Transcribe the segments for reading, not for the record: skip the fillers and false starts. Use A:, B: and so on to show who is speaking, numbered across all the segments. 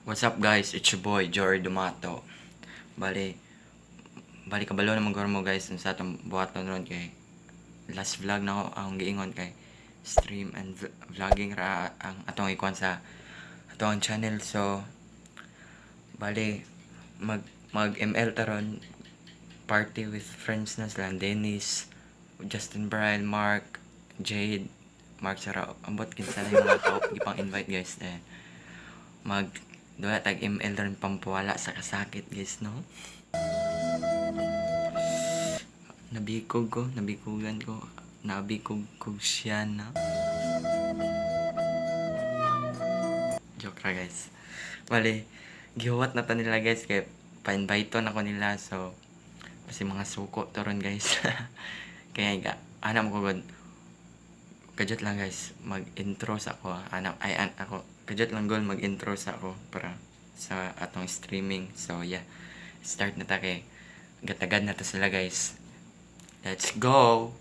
A: What's up, guys? It's your boy Jory Dumato. Bali, bali kabalo na magor mo, guys, sa atong buhaton ron kay last vlog na ako ang giingon kay stream and vlogging ra ang atong ikuan sa atong channel. So bali mag mag ML taron, party with friends na sila Dennis, Justin, Brian, Mark, Jade, Mark Sara, ambot kinsa na yung mga tao gipang invite, guys, eh. Mag doon tag ML ron pampawala sa kasakit, guys, no? Nabikog ko, nabikugan ko, nabikog ko siya na. Joke ra, guys. Bali, gihuwat na ta nila, guys, kay pa-invite na ko nila, so kasi mga suko to ron, guys. Kaya ga, ana mo ko god. Kajot lang, guys, mag-intro sa ako. Ana ay an, ako kajot lang gol mag-intro sa ako para sa atong streaming. So yeah, start na ta kay gatagad na ta sila, guys. Let's go.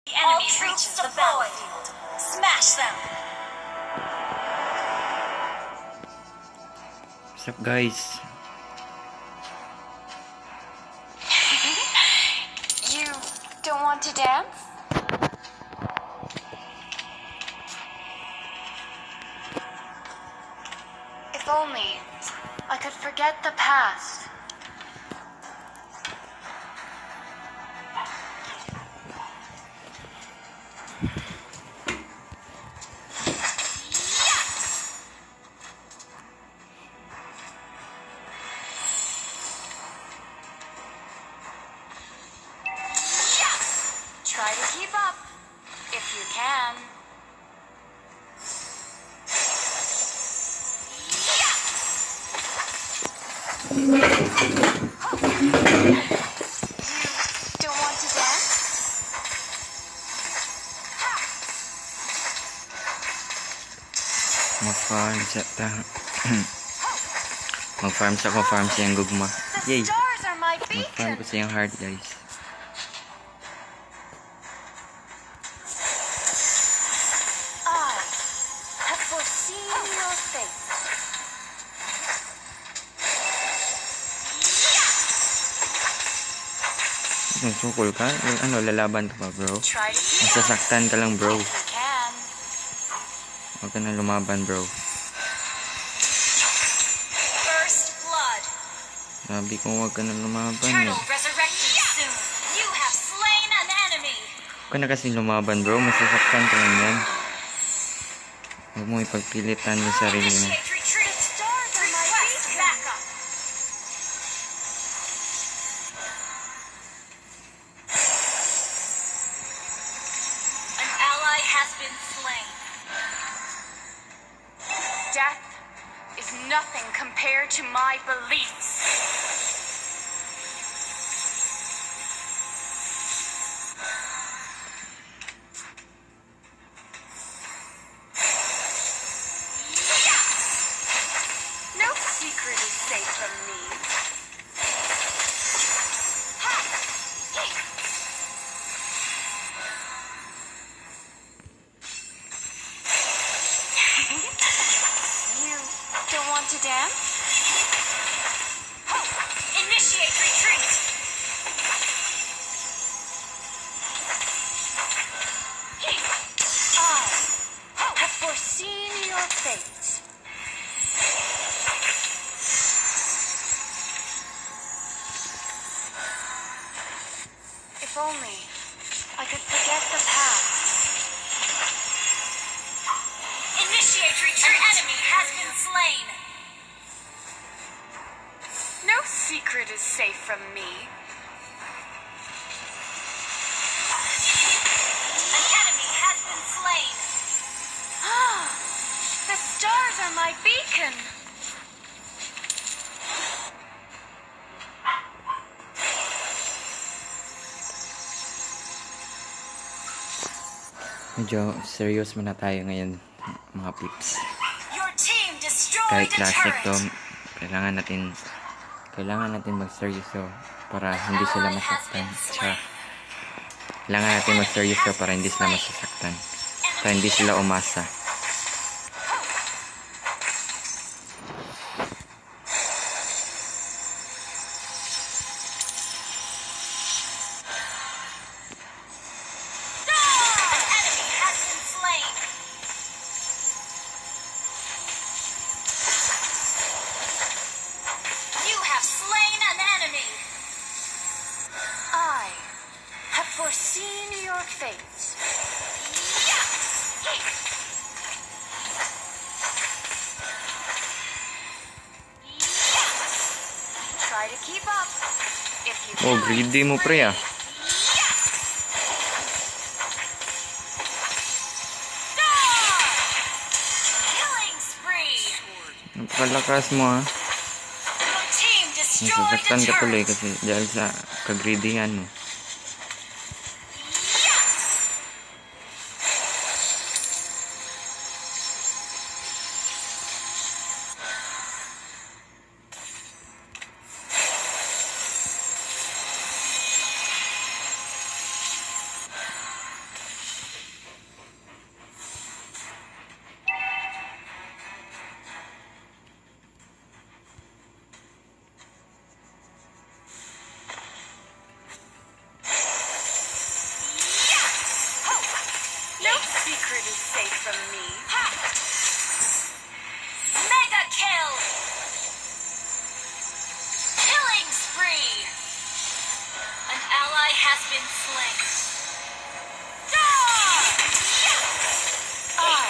B: The enemy reaches the battlefield. Smash them!
A: What's up, guys?
B: You don't want to dance? If only I could forget the past. Try to keep up, if you can. You don't want to dance?
A: Mag-farm sa ta. Mag-farm sa ko, farm siyang gugma.
B: The
A: Yay!
B: stars are my
A: Mag-farm
B: beacon.
A: ko siyang heart, guys.
B: I have foreseen your fate.
A: Kung sukol ka, ano, lalaban ka pa, bro?
B: Try to keep up,
A: Masasaktan ka lang, bro.
B: if you can.
A: Huwag ka na lumaban, bro.
B: First blood.
A: Sabi ko huwag ka na lumaban, eh.
B: Turtle resurrecting soon. You have slain an enemy.
A: Huwag ka na kasi lumaban, bro. Masasaktan ka lang yan. Huwag mo ipagpilitan yung sarili mo.
B: Initiate retreat. Stars are my Request backup. An ally has been slain. Death is nothing compared to my beliefs. No secret is safe from me. Ha! Hey! You don't want to dance? Ho! Initiate retreat! Hey! I have foreseen your fate. If only I could forget the past. Initiate retreat! An enemy has been slain! No secret is safe from me. An enemy has been slain! Ah, the stars are my beacon!
A: Medyo serious muna tayo ngayon, mga peeps.
B: Your team destroyed
A: Kahit
B: a
A: classic
B: turret!
A: to, kailangan natin mag-seryoso para hindi sila
B: Ally has
A: masaktan.
B: been
A: Char.
B: slain.
A: Kailangan natin mag-seryoso para hindi sila masasaktan. Para hindi sila umasa.
B: An enemy has been slain. You have slain an enemy.
C: I have foreseen your fate.
B: Yeah! Yeah!
C: Try to keep up. If you
A: Oh, greedy mo pre ah.
B: Killing spree.
A: Napakalakas mo ah.
B: Your team destroyed a
A: Nasasaktan ka tuloy
B: turret.
A: kasi dahil sa kagreedyhan mo.
B: Yeah!
C: No secret is safe from me.
B: Ha! Mega kill! Killing spree! An ally has been slain. Ah!
C: I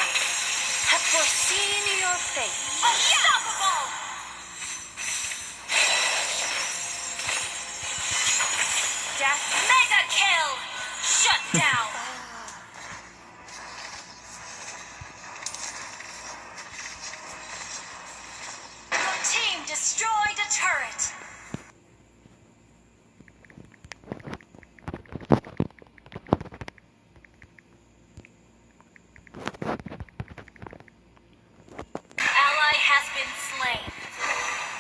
C: have foreseen your fate.
B: Unstoppable!
C: Death.
B: Mega kill! Shut down! Your team destroyed a turret! Ally has been slain.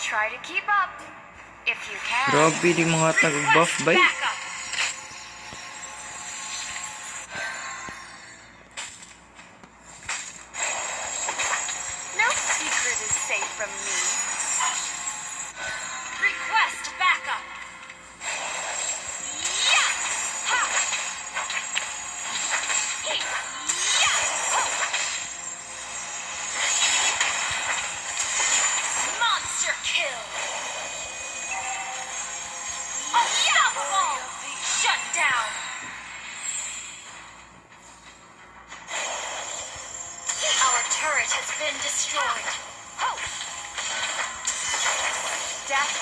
C: Try to keep up. If you can.
A: Grabe, di mga tag-buff
B: Request
A: ba?
B: backup.
C: No secret is safe from me.
B: Request backup. Yeah! Ha! He! Yeah! Ho! Monster kill. Unstoppable! Shut down. Our turret has been destroyed. Ho!
C: Death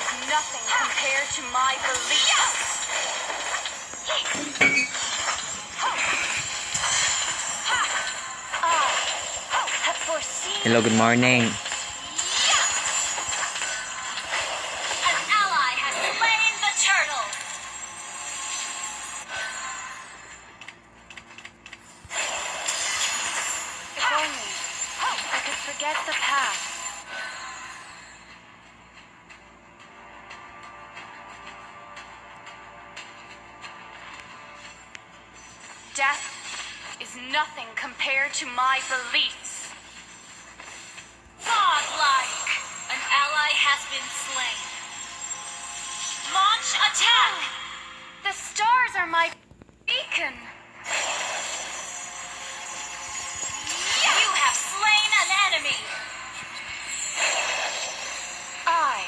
C: is nothing compared to my beliefs. I have foreseen
A: Hello, good morning.
B: An ally has slain the turtle.
C: If only I could forget the past. Death is nothing compared to my beliefs.
B: Godlike. An ally has been slain. Launch attack.
C: The stars are my beacon.
B: You have slain an enemy.
C: I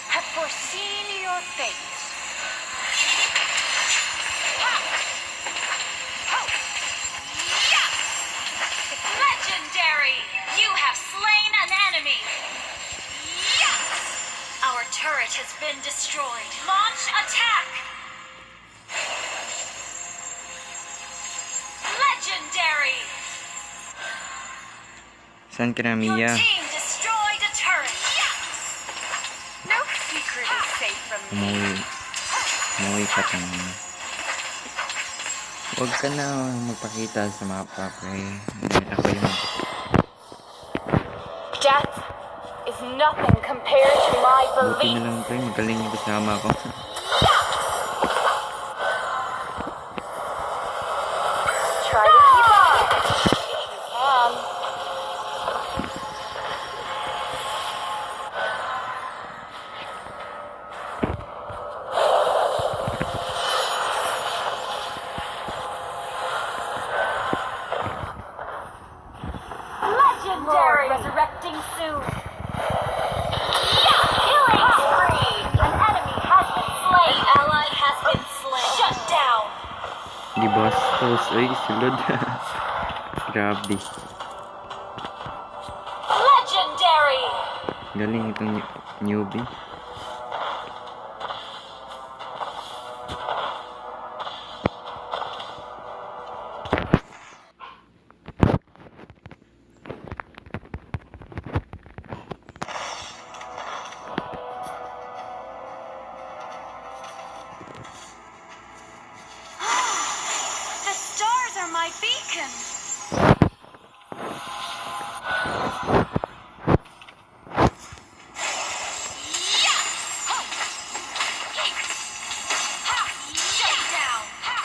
C: have foreseen your fate.
B: Yeah! Legendary. You have slain an enemy. Yeah! Our turret has been destroyed. Launch attack. Legendary.
A: Saan ka na,
B: Your
A: Mia?
B: team destroyed a turret.
C: No secret is safe from me.
A: Umuwi. Umuwi ka kanina. Huwag ka na magpakita sa mapa, pre. Dahil ako yung
C: Death is nothing compared to my
A: Buti na
C: beliefs.
A: lang, pre. Magaling yung kasama ko.
C: Try to keep up. If you can.
B: Legendary!
C: Lord resurrecting soon. Yeah! Killing spree!
B: An enemy has been slain. An ally has been slain. Shut down.
A: Di bastos. Ay, sulod. Grabe.
B: Legendary!
A: Galing itong newbie.
B: The stars are my beacon. Yeah! Ho! Hey! Ha! Shut down! Ha!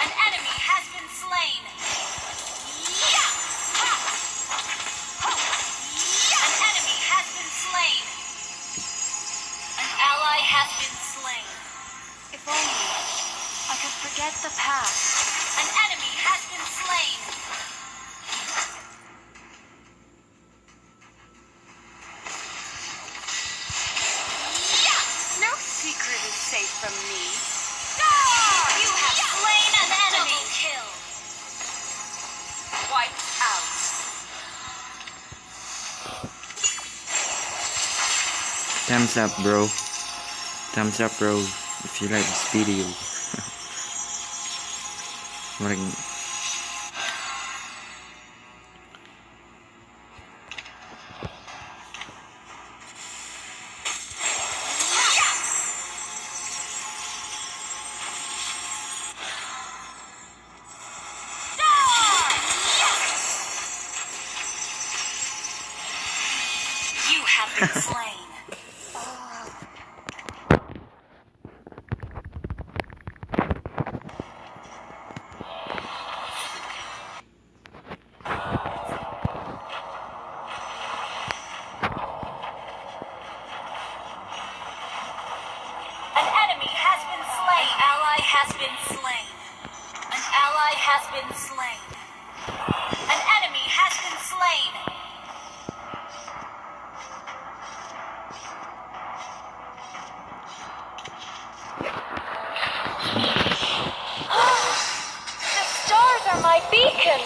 B: An enemy has been slain. Yeah! Ha! Ho! Yeah! An enemy has been slain. An ally has been slain.
C: If only I could forget the past.
B: An enemy has been slain.
C: No secret is safe from me.
B: You have slain an enemy. Double kill.
C: Wiped out.
A: Thumbs up, bro. Thumbs up, bro. If you like this video. Murag
B: You have been slain. An enemy has been slain. An ally has been slain. An ally has been slain. An enemy has been slain.
C: The stars are my beacon.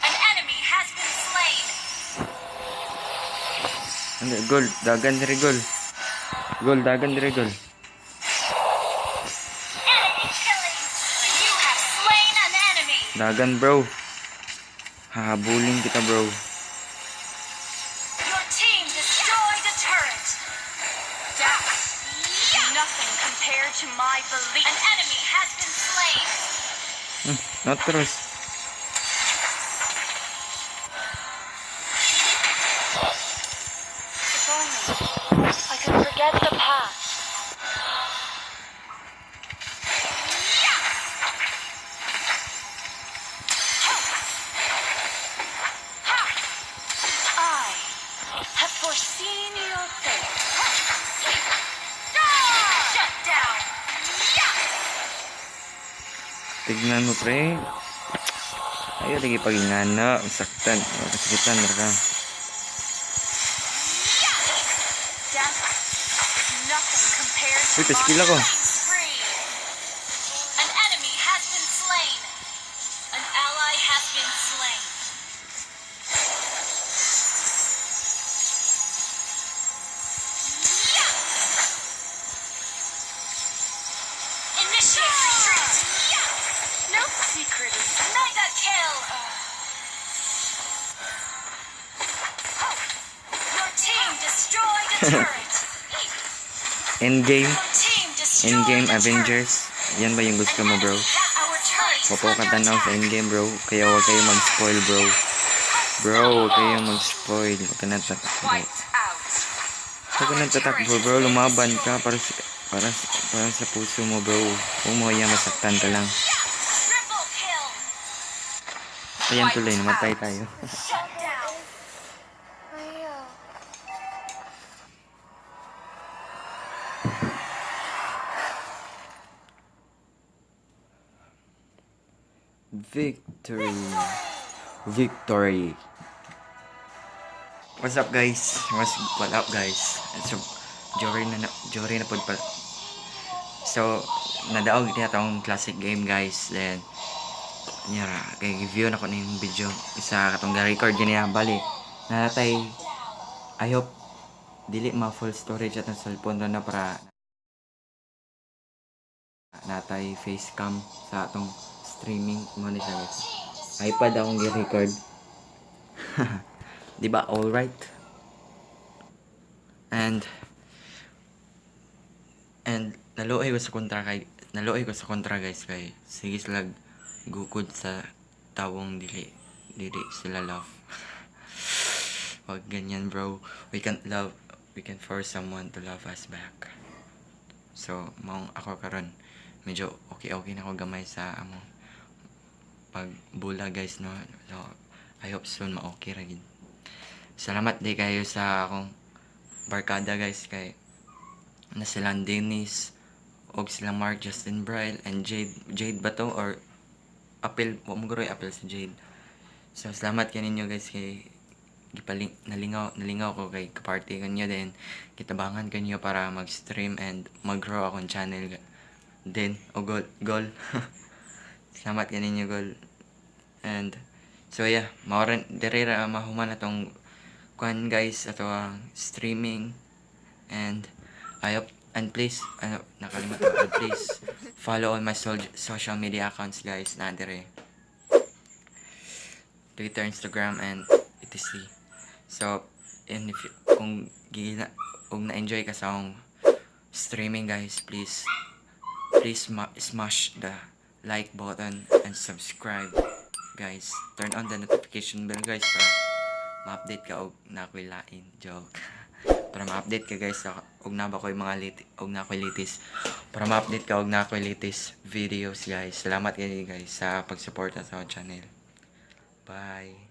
B: An enemy has been slain.
A: Ano, goal, dagan diri goal. Goal, dagan diri goal.
B: Enemy killing. You have slain an enemy.
A: Dagan, bro. Hahabulin kita, bro.
B: Your team destroyed a turret.
C: Death. Nothing compared to my belief.
B: An enemy has been slain.
A: Not trust.
C: If only I could forget the past. I have foreseen your fate.
B: Shut down.
A: Tignan mo, pre. Ayaw, lagi pag-ingana. Saktan. Kasakitan, ka.
C: Death is nothing compared to
A: Uy, paskil ako.
B: Killing spree. An enemy has been slain. An ally has been slain. Initiate retreat.
C: No secret is
B: Mega kill. Your team destroyed a turret.
A: Endgame.
B: Your team destroyed
A: Endgame
B: a turret.
A: Avengers. Yan ba yung gusto mo, bro?
B: Our turret is
A: Wapo ka
B: under
A: tanaw sa
B: attack.
A: endgame, bro. Kaya huwag kayo mag-spoil, bro. Bro, huwag kayo mag-spoil. Huwag ka na tatakbo.
C: wiped out.
A: Huwag ka na tatakbo, bro. Lumaban ka para sa Para sa puso mo, bro. Kung mo yan, masaktan ka lang.
B: Triple kill.
A: Ayan tuloy, namatay tayo.
B: Shut down.
C: Ayaw.
A: Victory! Victory! What's up, guys? What up, guys? So, Jory na pod pala. So, nadaog niya tong classic game, guys. Then, nyara, kay review na ko ning video isa katong ga-record niya bali. Naratay, I hope dili ma full storage atong cellphone na para natay face cam sa atong streaming mo ni siya, guys. iPad akong gi-record. Di ba? All right. And naluoy ko sa kontra, guys, kay sige sila gukod sa tawong dili sila love. Wag ganyan, bro. We can't love we can force someone to love us back. So, maong ako karon medyo okay-okay na ako gamay sa among pagbula, guys, no. So, I hope soon ma-okay ra gid. Salamat di kayo sa akong barkada, guys, kay na silang Dennis og silang Mark Justin Bryle and Jade. Jade ba to or Apel? Wa mo guroy apel si Jade. So salamat kaninyo, guys, kay gipaling nalingaw nalingaw ko kay kaparty kanyo, then kitabangan kanyo para mag-stream and mag-grow akong channel din o goal goal. Salamat kaninyo, goal. And so yeah, mao ra dire ra mahuman atong kuan, guys, ato ang streaming. And I hope and please, ano, nakalimutan ko, and please follow all my social media accounts, guys, na dire: Twitter, Instagram and etc. So, and if you, kung gigina kung na-enjoy ka sa akong streaming, guys, please please smash the like button and subscribe, guys. Turn on the notification bell, guys, para ma-update ka og na ako'y lain joke, para ma-update ka, guys, sa og na ba ko'y mga lit og na ako'y latest, para ma-update ka og na ako'y latest videos, guys. Salamat kayo, guys, sa pagsuporta sa akong channel. Bye.